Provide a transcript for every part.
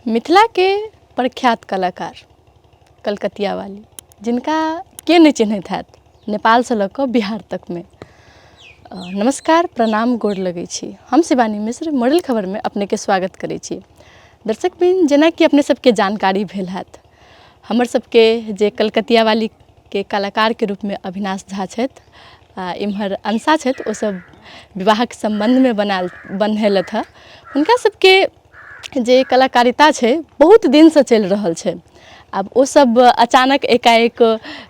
मिथिलाके प्रख्यात कलाकार कलकतिया वाली जिनका के नहि चिन्हैत हैत नेपालसँ लऽ कऽ बिहार तकमे। नमस्कार, प्रणाम, गोर लगै छी। हम शिवानी मिश्र मॉडल खबरमे अपनेके स्वागत करै छी। दर्शक बिन जेनाकि अपने सबके जानकारी भेल हैत, हमर सबके जे कलकतिया वालीके कलाकारके रूपमे अविनाश झा छथि आ इम्हर अंशा छथि, ओसब विवाहक सम्बन्धमे बनायल बन्हेलथि हँ। हुनका सबके जे कलाकारिता छै बहुत दिनसँ चलि रहल छै। आब ओसब अचानक एकाएक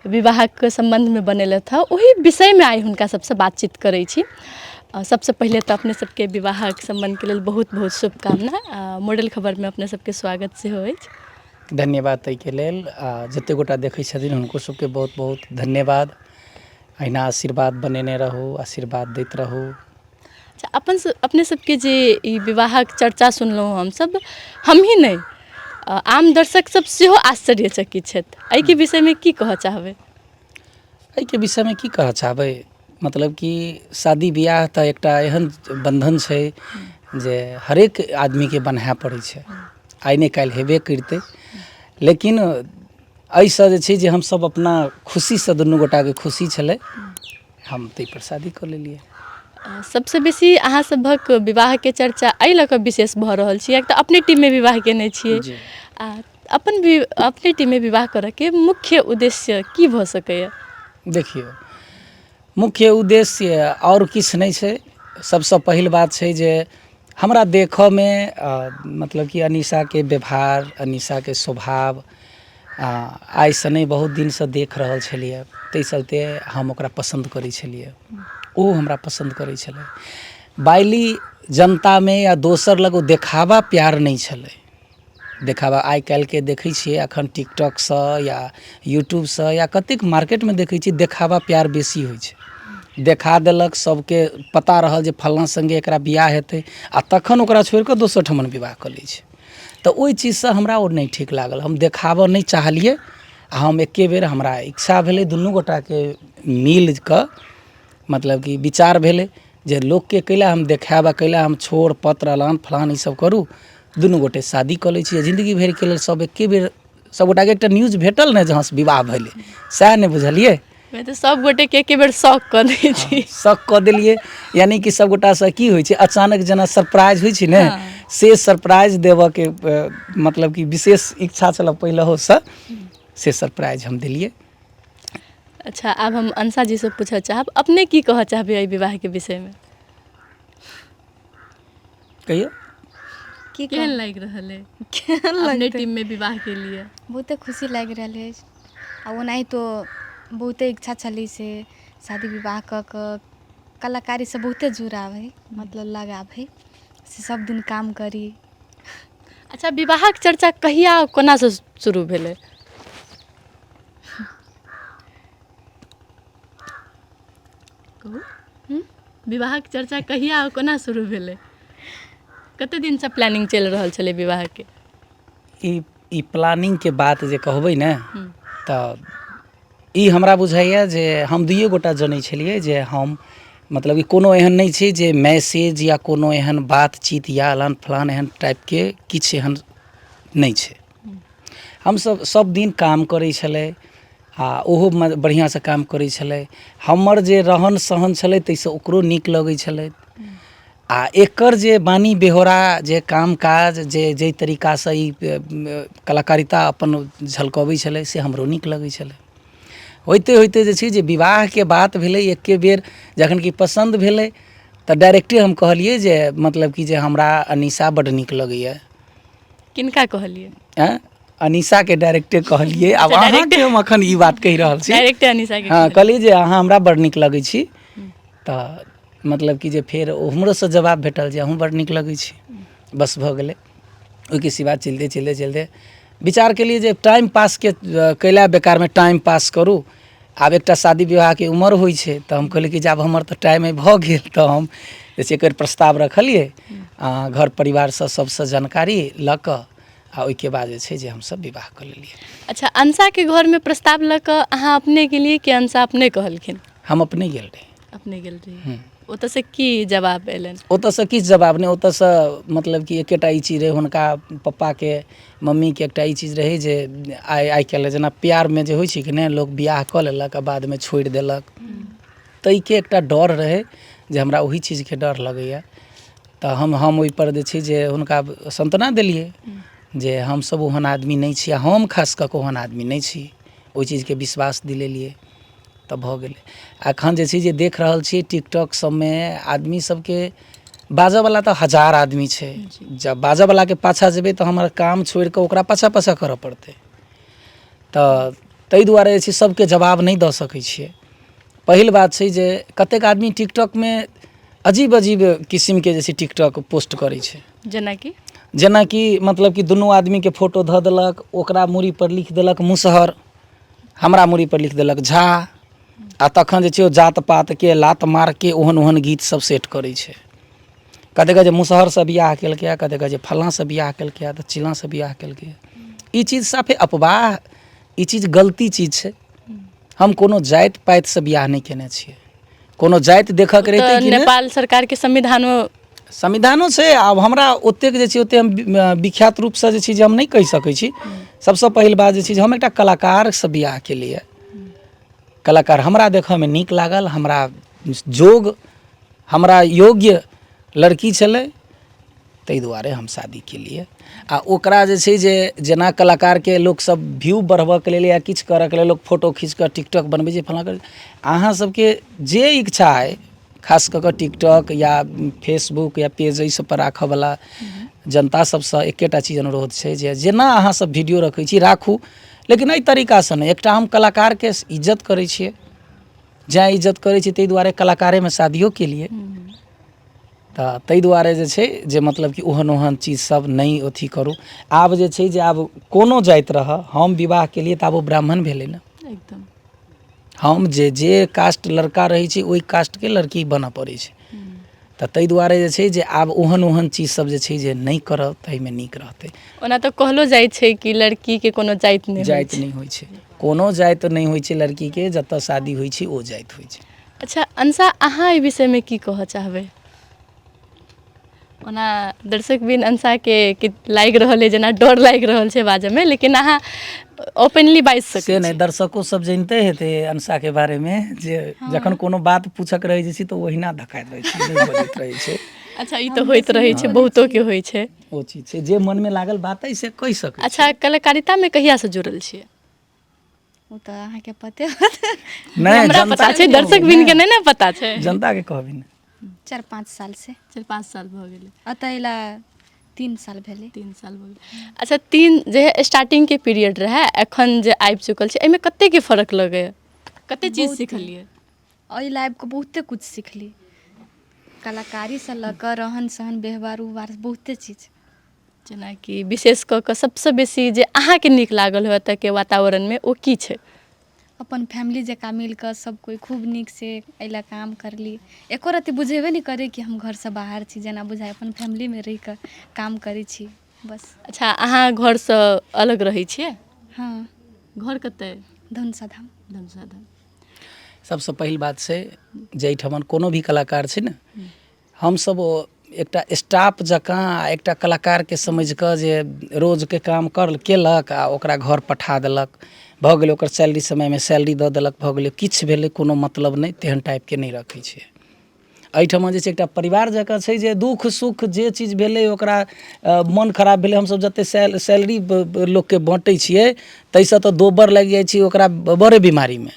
विवाहक सम्बन्धमे बनेलथि हँ, ओहि विषयमे आइ हुनका सबसँ बातचीत करै छी। सबसँ पहिले तऽ अपने सबके विवाहक सम्बन्धके लेल बहुत बहुत शुभकामना। मॉडल खबरमे अपने सबके स्वागत सेहो अछि। धन्यवाद ताहिके लेल। आ जतेक गोटा देखै छथिन हुनको सबके बहुत बहुत धन्यवाद। अहिना आशीर्वाद बनेने रहू, आशीर्वाद दैत रहू। अच्छा, अपन अपने सबके जे ई विवाहक चर्चा सुनलहुँ हमसब, हमही नहि आम दर्शक सब सेहो आश्चर्यचकित छथि। एहिके विषयमे की कहऽ चाहबै? एहिके विषयमे की कहऽ चाहबै, मतलब कि शादी बियाह तऽ एकटा एहन बन्धन छै जे हरेक आदमीके बन्हाए पड़ै छै, आइ नहि काल्हि हेबे करितै। लेकिन एहिसँ जे छै जे हमसब अपना खुशीसँ, दुनू गोटाके खुशी छलै, हम ताहिपर शादी कऽ लेलियै। सबसँ बेसी अहाँ सभक विवाहके चर्चा एहि लऽ कऽ विशेष भऽ रहल छै, किएक तऽ अपने टीममे विवाह केने छियै। आ अपन अपने टीममे विवाह करऽके मुख्य उद्देश्य की भऽ सकैए? देखियौ, मुख्य उद्देश्य आओर किछु नहि छै। सबसँ पहिल बात छै जे हमरा देखऽमे मतलब कि अनिशाके व्यवहार, अनिशाके स्वभाव आइसँ नहि बहुत दिनसँ देख रहल छलियै, ताहि चलते हम ओकरा पसन्द करै छलियै, ओहो हमरा पसन्द करै छलै। बाइली जनतामे या दोसर लग ओ देखावा प्यार नहि छलै। देखावा आइ काल्हिके देखै छियै एखन टिकटॉकसँ या यूट्यूबसँ या कतेक मार्केटमे देखै छियै, देखावा प्यार बेसी होइ छै। देखा देलक, सबके पता रहल जे फल्लाँ सङ्गे एकरा बियाह हेतै, आ तखन ओकरा छोड़िकऽ दोसर ठमन विवाह कऽ लै छै। तऽ ओहि चीजसँ हमरा ओ नहि ठीक लागल, हम देखाबऽ नहि चाहलियै। आ हम एके बेर हमरा इच्छा भेलै, दुनू गोटाके मिल कऽ मतलब कि विचार भेलै जे लोकके कैला हम देखायब आ कैला हम छोड़ पत्र अलान फलान ई सब करू, दुनू गोटे शादी कऽ लै छी। जिन्दगी भरिके लेल सब एके बेर सब गोटाके एकटा न्यूज भेटल ने जे हँ विवाह भेलै, सएह ने बुझलियै। तऽ सब गोटेके एके बेर शौक कऽ दै छी। शक कऽ देलियै, यानि कि सब गोटासँ की होइ छै, अचानक जेना सरप्राइज होइ छै ने, से सरप्राइज देबऽके मतलब कि विशेष इच्छा छलऽ पहिलहोसँ, से सरप्राइज हम देलियै। अच्छा, आब हम अंशा जीसँ पूछऽ चाहब, अपने की कहऽ चाहबै एहि विवाहके विषयमे? कहियौ। की केहन लागि रहल है केहन अपने लगतै? टीममे विवाह के लिए? बहुते खुशी लागि रहल अछि। आ ओनाहितो बहुते इच्छा छलै से शादी विवाह कऽ कऽ कलाकारीसँ बहुते जुड़ाव हइ, मतलब लगाव हइ, से सब दिन काम करी। अच्छा, विवाहक चर्चा कहिया कोनासँ शुरू भेलै? कहू, विवाहक चर्चा कहिया आओर कोना शुरू भेलै? कते दिनसँ प्लानिंग चलि रहल छलै विवाहके? ई ई प्लानिंगके बात जे कहबै ने, तऽ ई हमरा बुझाइए जे हम दुइए गोटा जनै छलियै जे हम मतलब कि कोनो एहन नहि छै जे मैसेज या कोनो एहन बातचीत या अलान फलान एहन टाइपके किछु एहन नहि छै। हमसभ सभ दिन काम करै छलै आ ओहो बढ़िआँसँ काम करै छलै। हमर जे रहन सहन छलै ताहिसँ ओकरो नीक लगै छलै, आ एकर जे वाणी बेहोरा जे काम काज जे जाहि तरीकासँ ई कलाकारिता अपन झलकबै छलै से हमरो नीक लगै छलै। होइते होइते जे छै जे विवाहके बात भेलै, एके बेर जखन कि पसन्द भेलै तऽ डायरेक्टे हम कहलियै जे मतलब कि जे हमरा अनिशा बड्ड नीक लगैए। किनका कहलियै? आँय, अनिशाके डायरेक्टे कहलियै। आब अच्छा, अहाँके हम अखन ई बात कहि रहल छी। डायरेक्टे अनिशाके? हँ, कहलियै जे अहाँ हमरा बड़ नीक लगै छी। तऽ मतलब कि जे फेर ओ हमरोसँ जवाब भेटल जे अहूँ बड़ नीक लगै छी। बस भऽ गेलै। ओहिके सिवा चलिते चलिते चलिते विचार केलियै जे टाइम पासके कैला बेकारमे टाइम पास करू, आब एकटा शादी विवाहके उमर होइ छै। तऽ हम कहलियै कि जे आब हमर तऽ टाइम भऽ गेल, तऽ हम जे छै एकर प्रस्ताव रखलियै आ घर परिवारसँ सभसँ जानकारी लऽ कऽ आ ओहिके बाद जे छै जे हमसभ विवाह कऽ लेलियै। अच्छा, अंशाके घरमे प्रस्ताव लऽ कऽ अहाँ अपने गेलियै कि अंशा अपने कहलखिन? हम अपने गेल रही। अपने गेल रही। ओतऽसँ की जवाब एलनि? ओतऽसँ किछु जवाब नहि। ओतऽसँ मतलब कि एकेटा ई चीज रहै, हुनका पप्पाके मम्मीके एकटा ई चीज रहै जे आइ आइ काल्हि जेना प्यारमे जे होइ छै कि नहि, लोक बियाह कऽ लेलक आ बादमे छोड़ि देलक, ताहिके एकटा डर रहै जे हमरा ओहि चीजके डर लगैए। तऽ हम ओहिपर जे छै जे हुनका सान्त्वना देलियै जे हमसब ओहन आदमी नहि छी, आ हम खास कऽ कऽ ओहन आदमी नहि छी, ओहि चीजके विश्वास दिलेलियै तऽ भऽ गेलै। एखन जे छै जे देख रहल छियै टिकटॉक सबमे आदमी सबके बाजऽवला तऽ हजार आदमी छै, जब बाजऽवलाके पाछाँ जेबै तऽ हमर काम छोड़िकऽ ओकरा पाछाँ पाछाँ करऽ पड़तै। तऽ ताहि दुआरे जे छै सबके जवाब नहि दऽ सकै छियै। पहिल बात छै जे कतेक आदमी टिकटॉकमे अजीब अजीब किसिमके जे छै टिकटॉक पोस्ट करै छै, जेनाकि जेनाकि मतलब कि दुनू आदमीके फोटो धऽ देलक, ओकरा मूड़ीपर लिख देलक मुसहर, हमरा मूड़ीपर लिख देलक झा, आ तखन जे छै ओ जात पातके लात मारके ओहन ओहन गीत सब सेट करै छै। कतेक जे मुसहरसँ बियाह केलकै, कतेक जे फल्लाँसँ बियाह केलकै तऽ चिल्लाँसँ बियाह केलकै। ई चीज साफे अपवाह, ई चीज गलती चीज छै। हम कोनो जाति पातिसँ बियाह नहि केने छियै, कोनो जाति देखऽके रहितै तऽ कि नहि? नेपाल सरकारके संविधानो संविधानो छै। आब हमरा ओतेक जे छै ओतेक हम विख्यात रूपसँ जे छै जे हम नहि कहि सकै छी। सबसँ पहिल बात जे छै जे हम एकटा कलाकारसँ बियाह केलियै, कलाकार हमरा देखऽमे नीक लागल, हमरा जोग हमरा योग्य लड़की छलै, ताहि दुआरे हम शादी केलियै। आ ओकरा जे छै जे जेना कलाकारके लोकसब व्यू बढ़बऽके लेल या किछु करऽके लेल लोक फोटो खीच कऽ टिकटॉक बनबै छै फल्लाँ करै छै, अहाँ सबके जे इच्छा अइ खास कऽ कऽ टिकटॉक या फेसबुक या पेज एहि सबपर राखऽवला जनता सबसँ एकेटा चीज अनुरोध छै जे जेना अहाँ सब वीडियो रखै छी राखू, लेकिन एहि तरीकासँ नहि। एकटा हम कलाकारके इज्जत करै छियै, जैं इज्जत करै छी ताहि दुआरे कलाकारेमे शादियो केलियै। तऽ ताहि दुआरे जे छै जे मतलब कि ओहन ओहन चीज सब नहि अथी करू। आब जे छै जे आब कोनो जाति रहऽ, हम विवाह केलियै तऽ आब ओ ब्राह्मण भेलै ने। एकदम। हम जे जे कास्ट लड़का रहै छै ओहि कास्टके लड़की बनऽ पड़ै छै। तऽ ताहि दुआरे जे छै जे आब ओहन ओहन चीज सब जे छै जे नहि करब ताहिमे नीक रहतै। ओना तऽ कहलो जाइ छै कि लड़कीके कोनो जाति नहि होइ जाति छै। नहि होइ छै, कोनो जाति नहि होइ छै लड़कीके, जतऽ शादी होइ छै ओ जाति होइ छै। अच्छा अंशा, अहाँ एहि विषयमे की कहऽ चाहबै? ओना दर्शक बिन अंशाके कि लागि रहल अइ जेना डर लागि रहल छै बाजऽमे, लेकिन अहाँ ओपनली बाजि से सकै नहि, छी। दर्शको सब जनिते हेतै अंशाके बारेमे जे जखन कोनो बात पूछक रहै छै तऽ ओहिना धकाइत रहै छै, नहि बजैत रहै छै। अच्छा, ई तऽ होइत रहै छै, बहुतोके होइ छै। ओ चीज छै जे मनमे लागल बात अइ से कहि सकै। अच्छा, कलाकारितामे कहियासँ जुड़ल छियै? ओ तऽ अहाँके पते होत। नहि, हमरा जनता पता के छै, कहबै दर्शक बिन के ने। नहि ने पता छै। जनताके कहबै ने। 4-5 साल से। 4-5 साल भऽ गेलै। एतऽ अयला 3 साल भेलै। 3 साल भऽ गेलै। अच्छा, 3 जे स्टार्टिंगके पीरियड रहै, एखन जे आबि चुकल छै, एहिमे कतेकके फर्क लगैए, कते चीज बहुते। सिखलियै? एहि लाइफ के बहुते कुछ सिखली, कलाकारीसँ लऽ कऽ रहन सहन व्यवहार उवहार बहुते चीज। जेनाकि विशेष कऽ कऽ सबसँ बेसी जे अहाँके नीक लागल होय एतऽके वातावरणमे ओ की छै? अपन फैमिली जकाँ मिल कऽ सब कोइ खूब नीकसँ एहि लए काम करली, एको रत्ती बुझेबे नहि करै कि हम घरसँ बाहर छी, जेना बुझाइ अपन फैमिलीमे रहि कऽ काम करै छी बस। अच्छा, अहाँ घरसँ अलग रहै छियै? हँ। घर कतऽ अइ? धनुषा धाम। धनुषा धाम। सबसँ पहिल बात छै जे एहिठमन कोनो भी कलाकार छै ने, हमसब ओ एकटा स्टाफ जकाँ आ एकटा कलाकारके समझि कऽ जे रोजके काम कर केलक आ ओकरा घर पठा देलक, भऽ गेलै, ओकर सैलरी समयमे सैलरी दऽ देलक, भऽ गेलै, किछु भेलै कोनो मतलब नहि, तेहन टाइपके नहि रखै छै। एहिठमा जे छै एकटा परिवार जकाँ छै जे दुःख सुख जे चीज भेलै ओकरा मन खराब भेलै, हमसब जतेक सैलरी लोकके बाँटै छियै ताहिसँ तऽ दोबर लागि जाइ छै ओकरा बड़े बीमारीमे,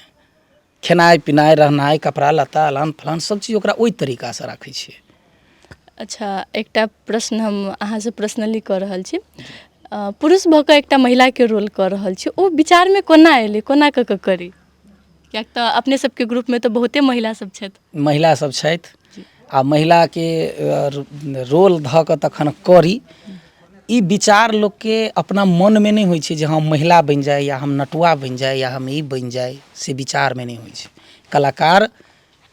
खेनाइ पिनाइ रहनाइ कपड़ा लत्ता अलान फलान सब चीज ओकरा ओहि तरीकासँ राखै छियै। अच्छा, एकटा प्रश्न हम अहाँसँ पर्सनली कऽ रहल छी। पुरुष भऽ कऽ एकटा महिलाके रोल कऽ रहल छी, ओ विचारमे कोना एलै, कोना कऽ कऽ करी? किएक तऽ अपने सबके ग्रुपमे तऽ बहुते महिला सब छथि। महिला सब छथि आ महिलाके रोल धऽ कऽ तखन करी, ई विचार लोकके अपना मनमे नहि होइ छै जे हम महिला बनि जाइ या हम नटुआ बनि जाइ या हम ई बनि जाइ, से विचारमे नहि होइ छै। कलाकार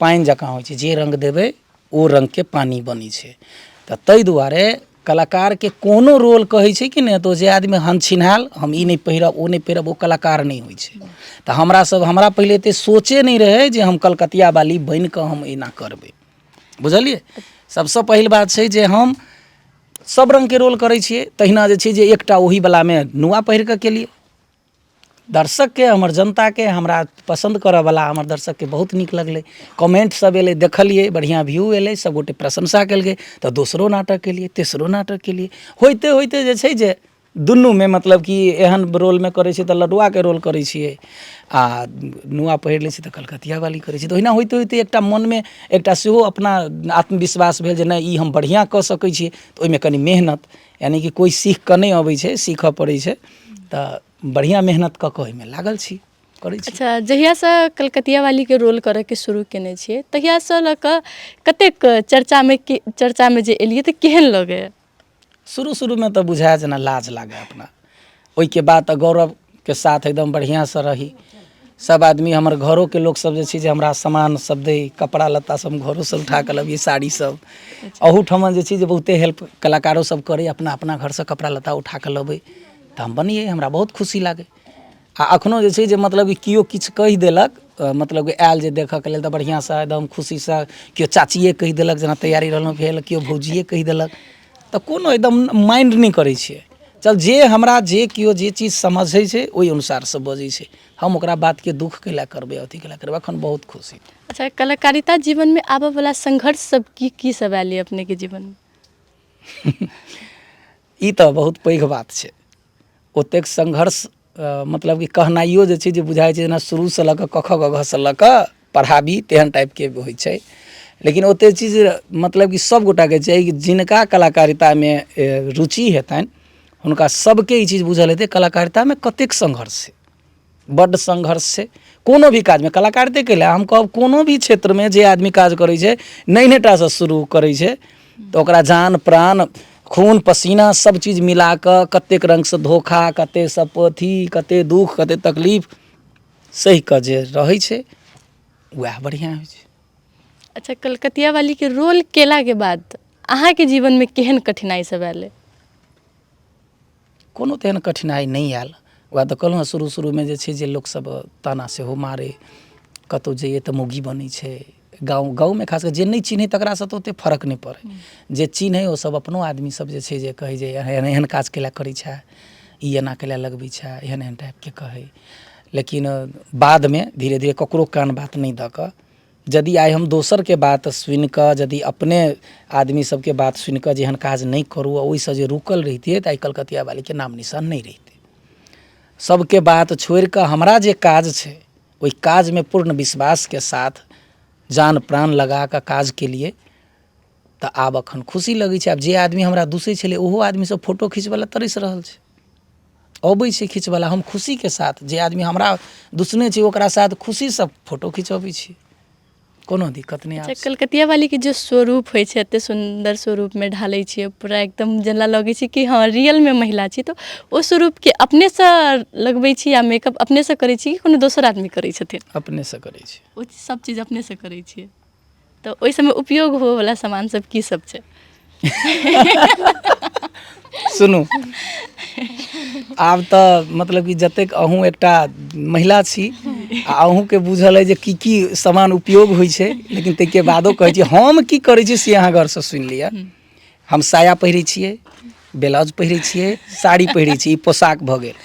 पानि जकाँ होइ छै, जे रङ्ग देबै ओ रङ्गके पानि बनै छै। तऽ ताहि दुआरे कलाकारके कोनो रोल कहै छै कि नहि, तऽ ओ जे आदमी हम छिन्हायल हम ई नहि पहिरब ओ नहि पहिरब, ओ कलाकार नहि होइ छै। तऽ हमरा सब हमरा पहिले एते सोचे नहि रहै जे हम कलकतिया बाली बनि कऽ हम एना करबै। बुझलियै? सबसँ पहिल बात छै जे हम सब रङ्गके रोल करै छियै, तहिना जे छै जे एकटा ओहीवलामे नुआ पहिर कऽ केलियै। दर्शकके, हमर जनताके, हमरा पसन्द करऽवला हमर दर्शकके बहुत नीक लगलै, कमेन्ट सब एलै, देखलियै, बढ़िआँ व्यू एलै, सबगोटे प्रशंसा केलकै, तऽ दोसरो नाटक केलियै, तेसरो नाटक केलियै। होइते होइते जे छै जे दुनूमे मतलब कि एहन रोलमे करै छियै तऽ लडुआके रोल करै छियै, आ नुआ पहिर लै छियै तऽ कलकतियावाली करै छियै। तऽ ओहिना होइते होइते एकटा मनमे एकटा सेहो अपना आत्मविश्वास भेल जे नहि, ई हम बढ़िआँ कऽ सकै छियै। तऽ ओहिमे कनि मेहनत, यानि कि कोइ सीख कऽ नहि अबै छै, सीखऽ पड़ै छै, तऽ बढ़िआँ मेहनत कऽ कऽ ओहिमे लागल छी, करै छी। अच्छा, जहियासँ कलकतियावालीके रोल करऽके शुरू केने छियै तहियासँ लऽ कऽ कतेक चर्चामे, चर्चामे जे एलियै तऽ केहन लगैए? शुरू शुरूमे तऽ बुझाए जेना लाज लागै अपना, ओहिके बाद तऽ गौरवके साथ एकदम बढ़िआँसँ रही। सब आदमी, हमर घरोके लोकसब जे छै जे हमरा सामान सब दै, कपड़ा लत्ता सब हम घरोसँ उठा कऽ लबियै, साड़ी सब। अहूठमन जे छै जे बहुते हेल्प कलाकारो सब करै, अपना अपना घरसँ कपड़ा लत्ता उठा कऽ लबै तऽ हम बनियै, हमरा बहुत खुशी लागै। आ एखनो जे छै जे मतलब कि केओ किछु कहि देलक, मतलब कि आयल जे देखऽके लेल, तऽ बढ़िआँसँ एकदम खुशीसँ केओ चाचिए कहि देलक, जेना तैयारी रहलहुँ भेल, केओ भौजिए कहि देलक, तऽ कोनो एकदम माइंड नहि करै छियै। चल, जे हमरा जे केओ जे चीज समझै छै ओहि अनुसारसँ बजै छै, हम ओकरा बातके दुःख कैला करबै, अथी कैला करबै? एखन बहुत खुशी। अच्छा, कलाकारिता जीवनमे आबऽवला संघर्ष सब की की सब आयल यऽ अपनेके जीवनमे? ई तऽ बहुत पैघ बात छै। ओतेक संघर्ष मतलब कि कहनाइयो जे छै जे बुझाइ छै जेना शुरूसँ लऽ कऽ क ख ग घ सँ लऽ कऽ पढ़ाबी तेहन टाइपके होइ छै। लेकिन ओतेक चीज मतलब कि सभ गोटाके छै कि जिनका कलाकारितामे रुचि हेतनि हुनका सभके ई चीज बुझल हेतै कलाकारितामे कतेक संघर्ष छै। बड्ड संघर्ष छै कोनो भी काजमे, कलाकारितेके लए हम कहब, कोनो भी क्षेत्रमे जे आदमी काज करै छै, नैनेटासँ शुरू करै छै, तऽ ओकरा जान प्राण खून पसीना सब चीज मिला कऽ कतेक रङ्गसँ धोखा, कतेक सब अथी, कतेक दुःख, कतेक तकलीफ सहि कऽ जे रहै छै वएह बढ़िआँ होइ छै। अच्छा, कलकतियावालीके रोल केलाके बाद अहाँके जीवनमे केहन कठिनाइ सब आयल? कोनो तेहन कठिनाइ नहि आयल। वएह तऽ कहलहुँ हँ, शुरू शुरूमे जे छै जे लोकसभ ताना सेहो मारै, कतहु जइए तऽ मौगी बनै छै। गाँव गाँवमे खास कऽ जे नहि चिन्है तकरासँ तऽ ओतेक फरक नहि पड़ै, जे चिन्है ओसभ अपनो आदमीसभ जे छै जे कहै जे एहन एहन काज कैला करै छेँ, ई एना कैला लगबै छेँ, एहन एहन टाइपके कहै। लेकिन बादमे धीरे धीरे ककरो कान बात नहि दऽ कऽ, यदि आइ हम दोसरके बात सुनिकऽ, यदि अपने आदमी सबके बात सुनिकऽ जे एहन काज नहि करू आओर ओइसँ जे रुकल रहितियै तऽ आइ कलकतियावालीके नाम निशान नहि रहितै। सबके बात छोड़िकऽ हमरा जे काज छै ओइ काजमे पूर्ण विश्वासके साथ जान प्राण लगाकऽ काज केलियै तऽ आब एखन खुशी लगै छै। आब जे आदमी हमरा दुसै छलै ओहो आदमी सब फोटो खिचबै लए तरसि रहल छै, अबै छै खिचबै लए। हम खुशीके साथ जे आदमी हमरा दुसने छै ओकरा साथ खुशीसँ फोटो खिचबै छी, कोनो दिक्कत नहि। अच्छा, कलकतियावालीके जे स्वरूप होइ छै, एते सुन्दर स्वरूपमे ढालै छियै, पूरा एकदम जेना लगै छै कि हँ रियलमे महिला छी, तऽ ओ स्वरूपके अपनेसँ लगबै छी या मेकअप अपनेसँ करै छी कि कोनो दोसर आदमी करै छथिन? अपनेसँ करै छी। ओ सब चीज अपनेसँ करै छियै। तऽ ओहि सबमे उपयोग होवऽवला सामान सब की सब छै? सुनू, आब तऽ मतलब कि जतेक अहूँ एकटा महिला छी आ अहूँके बुझल अइ जे की की सामान उपयोग होइ छै, लेकिन ताहिके बादो कहै छी, हम की करै छी से अहाँ गौरसँ सुनि लिअ। हम साया पहिरै छियै, ब्लाउज पहिरै छियै, साड़ी पहिरै छियै, ई पोशाक भऽ गेल।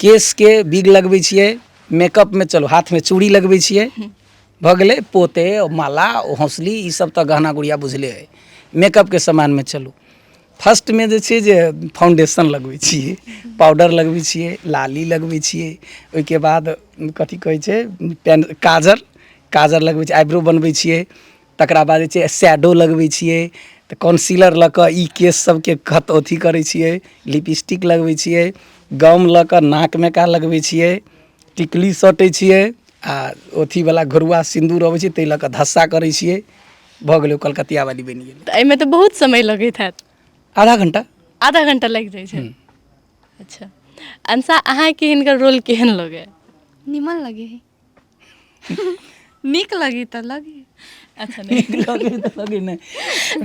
केशके बिग लगबै छियै, मेकअपमे चलू, हाथमे चूड़ी लगबै छियै, भऽ गेलै। पोते, माला, हौसली, ई सब तऽ गहना गुड़िया बुझले अइ। मेकअपके सामानमे चलू, फर्स्टमे जे छै जे फाउंडेशन लगबै छियै, पाउडर लगबै छियै, लाली लगबै छियै, ओहिके बाद कथी कहै छै पेन, काजर, काजर लगबै छियै, आइब्रो बनबै छियै, तकरा बाद जे छै शैडो लगबै छियै, तऽ कॉन्सीलर लऽ कऽ ई केश सबके खत अथी करै छियै, लिपस्टिक लगबै छियै, गम लऽ कऽ नाकमे का लगबै छियै, टिकली सटै छियै आ अथीवला घरुआ सिन्दूर अबै छै ताहि लऽ कऽ धस्सा करै छियै। भऽ गेलै, ओ कलकतियावाली बनि गेलै। तऽ एहिमे तऽ बहुत समय लगैत हैत? आधा घंटा। आधा घंटा लागि जाइ छै। अच्छा अंशा, अहाँके हिनकर रोल केहन लगै? निमन लगे है, नीक लगे तऽ लगे। अच्छा, नीक लगे तऽ लगे। नहि,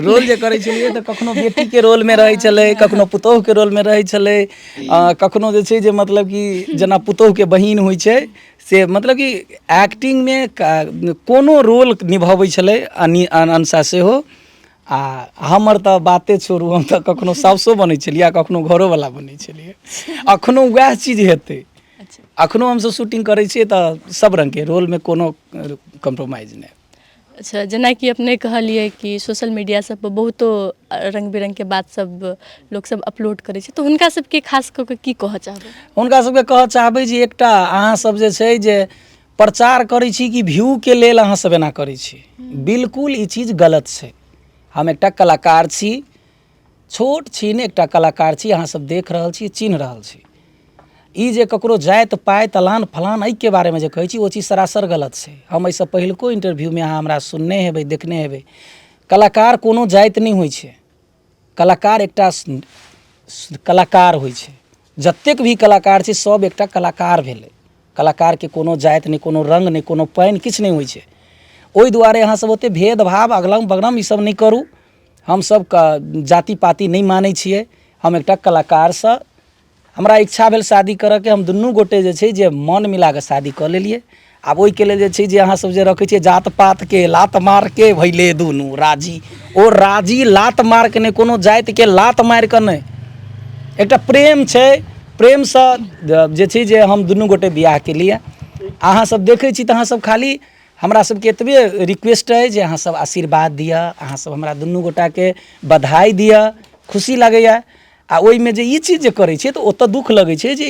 रोल जे करै छलियै तऽ कखनो बेटीके रोलमे रहै छलै, कखनो पुतोहुके रोलमे रहै छलै, कखनो जे छै जे मतलब कि जेना पुतोहुके बहिन होइ छै से मतलब कि एक्टिंगमे कोनो रोल निभबै छलै अनिशा सेहो। आ हमर तऽ बाते छोड़ू, हम तऽ कखनो साउसो बनै छलियै आ कखनो घरोवला बनै छलियै। अखनो वएह चीज हेतै। अखनो हमसब शूटिंग करै छियै तऽ सब रङ्गके रोलमे कोनो कम्प्रोमाइज नहि। अच्छा, जेनाकि अपने कहलियै कि सोशल मीडिया सब पर बहुतो रङ्ग बिरङ्गके बात सब लोकसब अपलोड करै छै, तऽ हुनका सबके खास कऽ कऽ की कहऽ चाहबै? हुनका सबके कहऽ चाहबै जे एकटा अहाँ सब जे छै जे प्रचार करै छी कि व्यू के लेल अहाँ सब एना करै छी, बिल्कुल ई चीज गलत छै। हम एकटा कलाकार छी, छोट छिन एकटा कलाकार छी, अहाँ सब देख रहल छी, चिन्ह रहल छी। ई जे ककरो जाति पाति अलान फलान एहिके बारेमे जे कहै छी, ओ चीज सरासर गलत छै। हम एहिसँ पहिलुको इंटरव्यूमे अहाँ हमरा सुनने हेबै, देखने हेबै, कलाकार कोनो जाति नहि होइ छै। कलाकार एकटा कलाकार होइ छै। जतेक भी कलाकार छै सब एकटा कलाकार भेलै। कलाकारके कोनो जाति नहि, कोनो रङ्ग नहि, कोनो पानि किछु नहि होइ छै। ओहि दुआरे अहाँ सब ओतेक भेदभाव अगलम बगलम ई सब नहि करू। हमसब जाति पाति नहि मानै छियै। हम एकटा कलाकारसँ हमरा इच्छा भेल शादी करऽके, हम दुनू गोटे जे छै जे मन मिलाकऽ शादी कऽ लेलियै। आब ओहिके लेल जे छै जे अहाँ सब जे रखै छियै जात पातके लात मारके भैले दुनू राजी, ओ राजी लात मारके नहि, कोनो जातिके लात मारिकऽ नहि, एकटा प्रेम छै, प्रेमसँ जे छै जे हम दुनू गोटे बियाह केलियै। अहाँ सब देखै छी तऽ अहाँ सब खाली हमरा सबके एतबे रिक्वेस्ट अइ जे अहाँ सब आशीर्वाद दिअ, अहाँ सब हमरा दुनू गोटाके बधाई दिअ, खुशी लगैए। आ ओहिमे जे ई चीज जे करै छियै तऽ ओतऽ दुःख लगै छै जे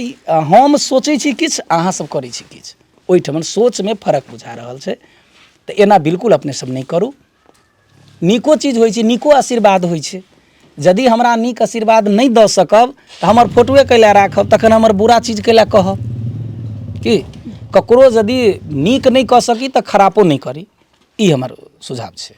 हम सोचै छी किछु, अहाँ सब करै छी किछु, ओहिठमन सोचमे फरक बुझा रहल छै। तऽ एना बिल्कुल अपने सब नहि करू। नीको चीज होइ छै, नीको आशीर्वाद होइ छै। यदि हमरा नीक आशीर्वाद नहि दऽ सकब तऽ हमर फोटोए कैला राखब, तखन हमर बुरा चीज कैला कहब? की ककरो यदि नीक नहि कऽ सकी तऽ खरापो नहि करी, ई हमर सुझाव छै।